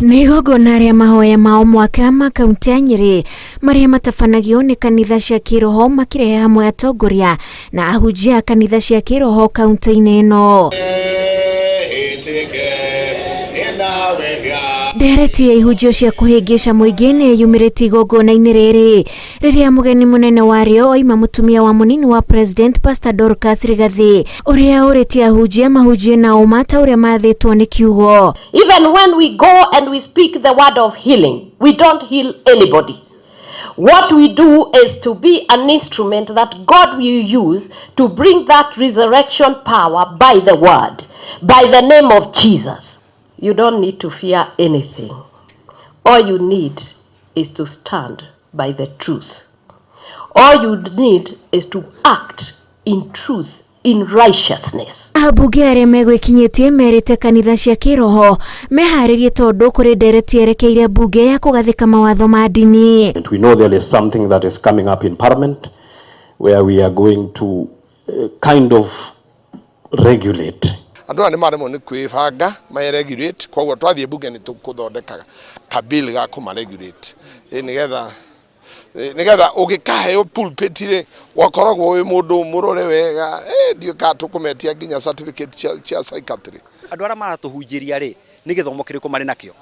Nĩ igongona rĩa mahoya ma o mwaka ma kaunti ya Nyĩrĩ marĩa matabanagio nĩ kanitha cia kĩroho makĩrehe hamwe atongoria na ahunjia a kanitha cia kĩroho kaunti-inĩ ĩno. Ndereti ya ihunjio cia kũhĩngĩca mũingĩ nĩ yumĩrĩte igongona-inĩ rĩrĩ rĩrĩa mũgeni mũnene warĩo oima mũtumia wa mũnini wa President Pastor Dorcas Rigathi ũrĩa ũrĩtie ahunjia mahunjie na ũma ta ũrĩa mathĩtwo nĩ kiugo. Even when we go and we speak the word of healing, we don't heal anybody. What we do is to be an instrument that God will use to bring that resurrection power by the word, by the name of Jesus. You don't need to fear anything. All you need is to stand by the truth. All you need is to act in truth, in righteousness. Ambunge arĩa megwĩkinyĩtie merĩte kanitha cia kĩroho meharĩrie tondũ kũrĩ ndereti yerekeire mbunge ya kũgathĩka mawatho ma ndini. And we know there is something that is coming up in Parliament where we are going to kind of regulate. Andũ aya nĩ maremwo nĩ kwĩbanga regulate, koguo twathiĩ mbunge nĩ tũkũthondeka kabill ga kũma regulate nĩgetha ũgĩkaheo pulpit rĩ, wakoragwo wĩ mũndũ mũrore wega. Ndiũĩ kana tũkũmetia nginya certificate cia psychiatry. Andũ arĩa maratũhunjĩria rĩ, nĩ gĩthomo kĩrĩkũ marĩ nakĩo?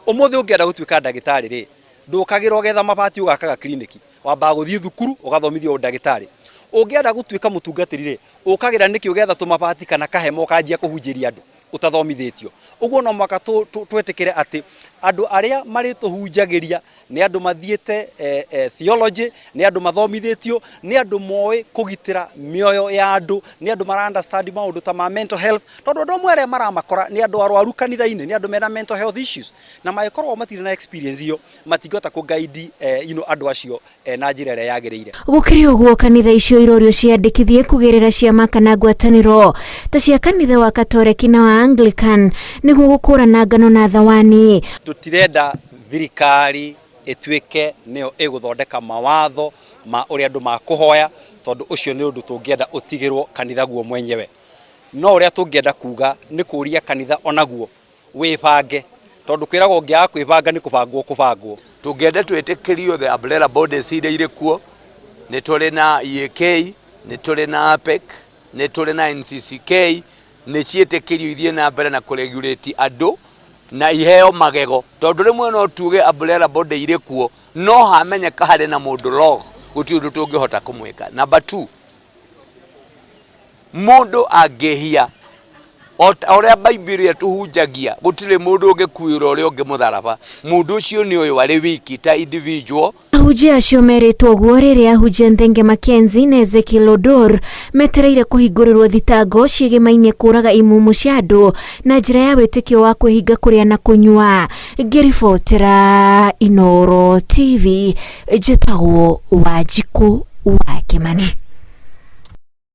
Ũmũthĩ ũngĩenda gũtuĩka ndagĩtarĩ rĩ, ndũkagĩra ũgetha mabati ũgakaga kiriniki, wambaga gũthiĩ thukuru ũgathomithio ũndagĩtarĩ. Ũngĩenda gũtuĩka mũtungatĩri rĩ, ũkagĩra nĩkĩ ũgetha tũmabati kana kahema ũkanjia kũhunjĩria andũ ũtathomithĩtio? Ũguo no mũhaka twĩtĩkĩre atĩ andũ arĩa marĩtũhunjagĩria nĩ andũ mathiĩte theology, nĩ andũ mathomithĩtio, nĩ andũ moĩ kũgitĩra mĩoyo ya andũ, nĩ andũ mara understand maũndũ ta ma mental health, tondũ andũ amwe arĩa maramakora nĩ andũ arwaru kanitha-inĩ, nĩ andũ mena mental health issues, na mangĩkorwo matirĩ na experience iyo matingĩhota kũ guide andũ acio na njĩra ĩrĩa yagĩrĩire. Gũkĩrĩ ũguo, kanitha icio irorio ciandĩkithie kũgerera ciama kana ngwatanĩro ta cia kanitha wa Katoreki na wa Anglican nĩguo gũkũrana ngano na thawani. Tũtirenda thirikari ĩtuĩke nĩyo ĩgũthondeka mawatho ma ũrĩa andũ makũhoya, tondũ ũcio nĩ ũndũ tũngĩenda ũtigĩrwo kanitha guo mwenyewe. No ũrĩa tũngĩenda kuga nĩ kũria kanitha onaguo wĩbange, tondũ kwĩragwo ũngĩaga kwĩbanga nĩ kũbangwo kũbangwo. Tũngĩenda twĩtĩkĩrio the umbrella bodies iria irĩ kuo, nĩ tũrĩ na EAK, nĩ tũrĩ na APEC, nĩ tũrĩ na NCCK, nĩ ciĩtĩkĩrio ithiĩ na mbere na kũregulate andũ na iheo magego, tondũ rĩmwe no tuge umbrella body irĩ kuo no hamenyeka harĩ na mũndũ log, gũtirĩ ũndũ tũngĩhota kũmwĩka. Number 2, mũndũ angĩhia o ta ũrĩa Bible ĩtũhunjagia, gũtirĩ mũndũ ũngĩkuĩra ũrĩa ũngĩ mũtharaba. Mũndũ ũcio nĩ ũyũ arĩ wiki ta individual. Ahunjia acio merĩtwo ũguo rĩrĩa ahunjia Nthenge Mackenzie na Ezekiel Odor metereire kũhingũrĩrwo thitango ciĩgĩmainie kũraga imumu cia andũ na njĩra ya wĩtĩkio wa kwĩhinga kũrĩa na kũnyua. Ngĩribotera Inooro TV, njĩtagwo Wanjikũ wa Kĩmani.